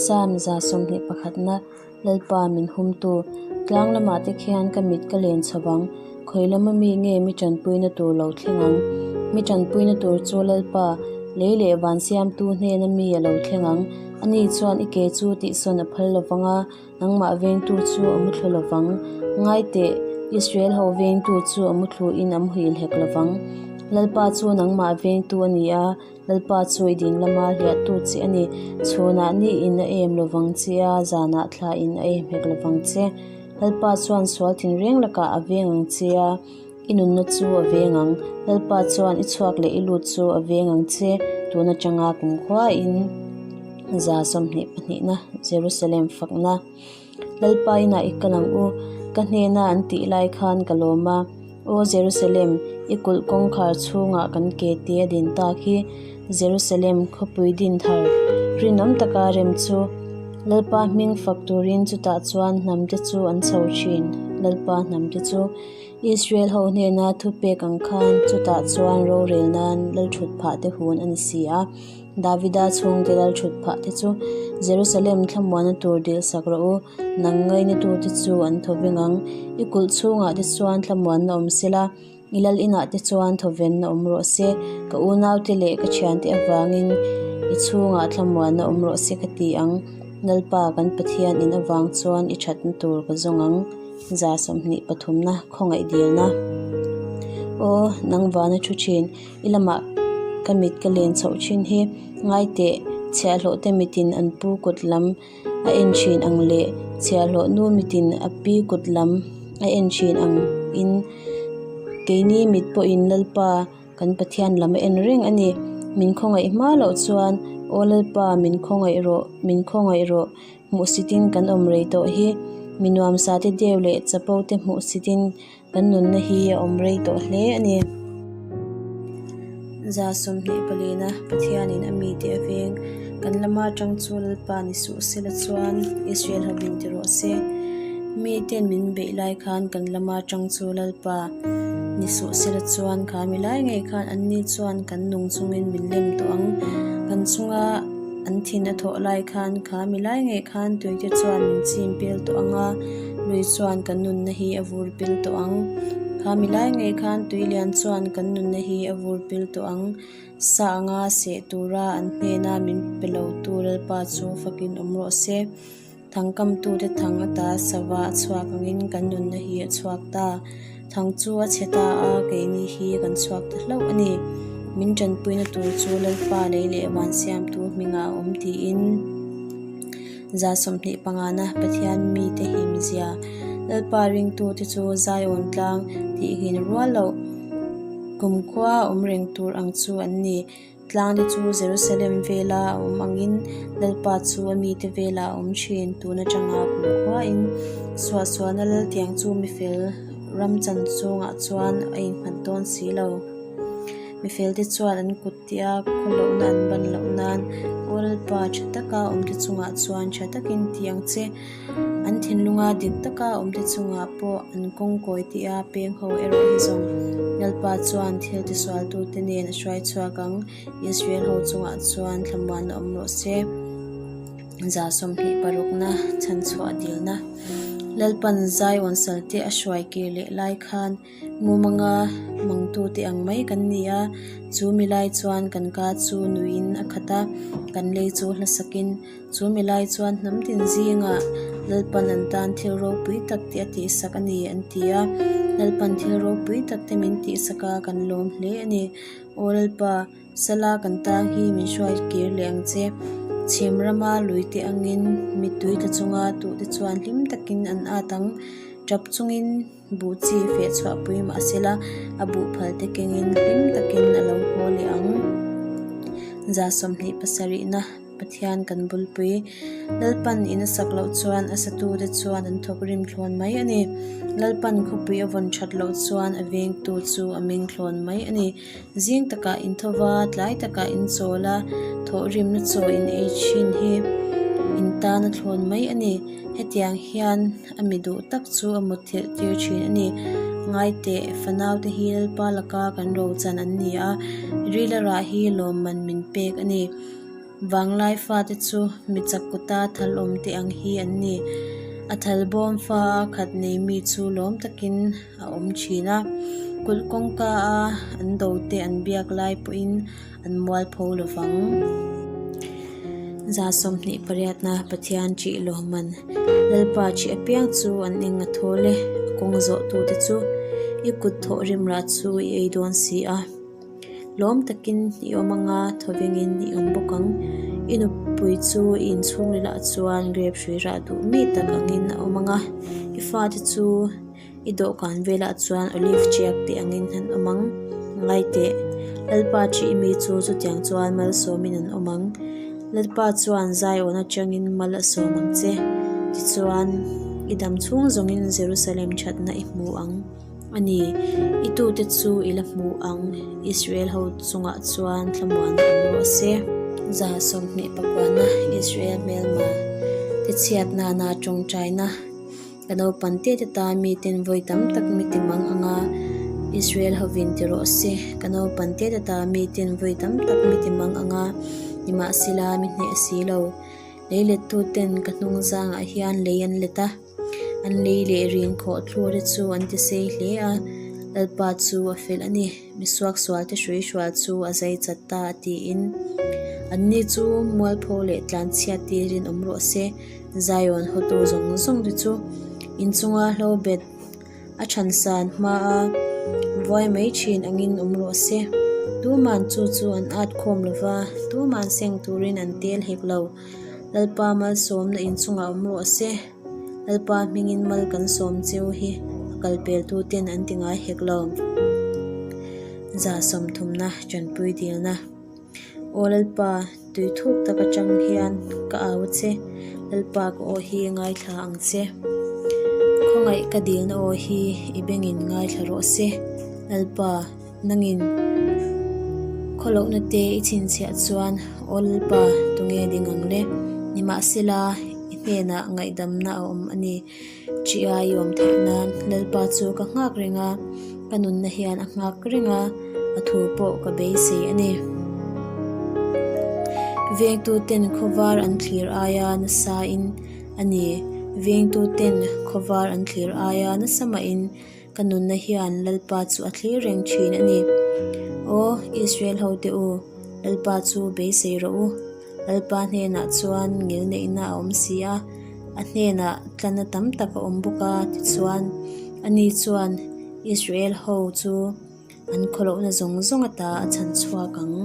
Sam 21 na Lalpa min humtu, tlang lamah te khian ka mit ka len chho vang, khawi lama mi nge mi tanpuina tur lo thleng ang? Mi tanpuina tur chu Lalpa, lei leh van siamtu hnena mi a lo thleng ang. Ani chuan i ke chu tihsawn a phal lo vang a, nangmah vengtu chu a mu thlu lo vang. Ngai teh, Israel ho vengtu chu a mu thluin a muhil hek lo vang. Lalpa chu nangmah vengtu a ni a, Lalpa chu i ding lama hliahtu che a ni. Chhunah ni in a em lovang che a, zanah thla in a em hek lovang che. Lalpa chuan sual thinreng lakah a veng ang che a, i nunna chu a veng ang. Lalpa chuan i chhuak leh i lut chu a veng ang che. Tun atanga kumkhua in 22 na Jerusalem fakna. Lalpa inah i kal ang u, ka hnena an tih lai khan ka lawm a. Aw Jerusalem, i kulh kawngkhar chhungah kan ke te a din tak hi, Jerusalem khawpui din thar rinawm taka rem chu Lalpa hming fak turin chutah chuan hnamte chu an chho thin. Lalpa hnamte chu Israel ho hnena thupek ang khan chutah chuan rorel nan lalthut phah te hun a ni si a. Davida chhungte lal thut phah te chu Jerusalem thlamuana tur dil sak rawh u, nang ngainatute chu an thaw veng ang. I kulh chhungah te chuan thlamuanna awm se la, i lal inah te chuan thawvenna awm rawh se. Ka unaute leh ka thiante avangin i chhungah thlamuanna awm rawh se ka ti ang. Lalpa kan Pathian in avang chuan i thatna tur ka zawng ang. 23 na khawngaih dilna. Aw, nang vana thu thin. I lamah ka mit ka len chhoh thin hi ngai teh chhiahhlawh te mitin an pu kut lam a en thin ang leh chhiahhlawh nu mitin a pi kut lam a en thin ang in keini mit pawhin Lalpa kan Pathian lam a en reng a ni. Min khawngaih hma loh chuan Aw Lalpa min khawngaih rawh min khawngaih rawh hmuhsitin kan awm rei tawh hi mi nuamsa te deu leh chapo te hmuhsitin Kan nunna hi a awm rei tawh hle a ni. 24 na Pathianin a mite a veng. Kan lama atang chu Lalpa ni suh sela chuan Israel ho min ti rawh se. Miten min beih lai khan kan lama atang chu Lalpa ni suh sela chuan kha mi lai ngei khan anni chuan kan nung chungin min lem tawh ang. Kan chunga an thin a thawh lai khan kha mi lai ngei khan tuite chuan min chim pel tawh ang a. Lui chuan kan nunna hi a vur pil tawh ang. Kha mi lai ngei khan tui lian chuan kan nunna hi a vur pil tawh ang. Sa anga seh tura an hnena min pe lo tu Lalpa chu fakin awm rawh se. Thangkamtute thang ata sava a chhuak angin kan nunna hi a chhuak ta. Thang chu a chhe ta a, keini hi kan chhuak ta hlauh a ni. Min tanpuina tur chu Lalpa lei leh van siamtu hmingah a awm tiin. 25 na Pathian mite himzia Lalpa ringtute chu Zion tlang tih nghin rual loh kumkhua awm reng tur ang chu an ni. Tlangte chu Jerusalem vela a awm angin Lalpa chu a mite vela a awm thin. Tun atanga kumkhuain suahsualna laltiang chu mifel ram chan chungah chuan a innghat dawn si lo. Mifelte chuan an kut tia khawlohna an ban loh nan Aw Lalpa, tha taka awmte chungah chuan tha takin ti ang che. An thinlunga dik taka awmte chungah pawh an kawng kawi tia peng ho erawh hi zawng. Lalpa chuan thil tisualtute nen a hruai chhuak ang, Israel ho chungah chuan thlamuanna awm rawh se. 26 na chhanchhuah dilna Lalpan Zion salte a hruai kir leh lai khan, Mumanga mangtute ang mai kan ni a, chu milai chuan kan ka chu nuiin a khat a, kan lei chu hlasakin. Chu milai chuan hnam tin zingah Lalpan an tan thil ropui tak te a tihsak a ni an ti a, Lalpan thil ropui tak te min tihsak a kan lawm hle a ni. Aw Lalpa, Sala kan tang hi min hruai kir leh ang che. Chhim rama lui te angin mittui tla chunga tuhte chuan hlim takin an at ang. Tap chungin. Buh chi feh chhuahpui mah sela a buh phal te kengin hlim takin a lo haw leh ang. 27 na Pathian kan bulpui. Lalpan in a sak loh chuan a satute chuan an thawk rim thlawn mai a ni. Lalpan khawpui a vawn that loh chuan a vengtu chu a meng thlawn mai a ni. Zing takah in tho va, tlai takah in chawl a, thawhrimna chaw in ei thin hi in tan a thlawn mai a ni. Hetiang hian a mi duh tak chu a mutthilh tir thin a ni. Ngai teh, fanaute hi Lalpa laka kan rochan an ni a, rila rah hi lawmman min pek a ni. Vanglai fate chu mi chak kuta thal awm te ang hi an ni. A thal bawm fa a khat nei mi chu lawm takin a awm thin a. Kulh kawngka a an do te an biak lai pawhin an mualpho lo vang. 28 na Pathian ṭih lawmman Lalpa ṭih apiang chu an eng a thawl e, a kawng zawhtute chu i kut thawh rimrah chu i ei dawn si a. Lawm takin i awm anga thawvengin i awm bawk ang. I nupui chu i inchhungrilah chuan grape hrui rah duh mi tak angin a awm anga, i fate chu i dawhkan velah chuan olive tiak te angin an awm ang. Ngai teh, Lalpa ṭih mi chu chutiang chuan malsawmin an awm ang. Lalpa chuan Zion atangin mal a sawm ang che. Tichuan, i dam chhung zawngin Jerusalem ṭhatna i hmu ang. A ni, i tute chu i la hmu ang, Israel ho chungah chuan thlamuan awm rawh se. 29 Israel hmelma te chhiat nana tawngtaina ka naupang te te tan miten vawi tam tak mi ti mang anga Israel hovin ti rawh se. Ka naupang te te tan miten vawi tam tak mi ti mang anga nimahsela mi hneh si lo. Lei lettuten ka hnung zangah hian lei an let a. An lei leh rin khawh thlur te chu an ti sei hle a, Lalpa chu a fel a ni, mi suaksual te hrui hrual chu a zai chat ta a tiin. Anni chu mualpho leh tlanchhiat tirin awm rawh se, Zion hotu zawng zawng te chu inchunga hlo bet a thansan hmaa vuai mai thin angin awm rawh se. Tuman chu chu an at khawm lova, tuman seng turin an tel hek lo. Lalpa malsawmna inchungah awm rawh se. Lalpa hmingin mal kan sawm cheu hi a kalpeltu ten an ti ngai hek lo. 30 na tanpui dilna. Aw Lalpa, tui thuk tak atang hian ka au a che. Lalpa ka aw hi ngaithla ang che. Khawngaih ka dilna aw hi i bengin ngaithla rawh se. Lalpa. Nangin khawlohna te i chhinchhiah chuan Aw Lalpa, tunge ding ang le? Nimahsela, i hnenah ngaihdamna a awm a ni. Ṭia i awm theih nan Lalpa chu ka nghak reng a, ka nunna hian a nghak reng a, a thu pawh ka beisei a ni. Vengtuten khawvar an thlir aia nasain a ni, vengtuten khawvar an thlir aia nasa mahin Ka nunna hian Lalpa chu a thlir reng thin a ni. Aw Israel hote u, Lalpa chu beisei rawh u. Lalpa hnenah chuan ngilneihna a awm si a, a hnenah tlanna tam tak a awm bawk a, tichuan ani chuan Israel ho chu an khawlohna zawng zawng ata a chhan chhuak ang.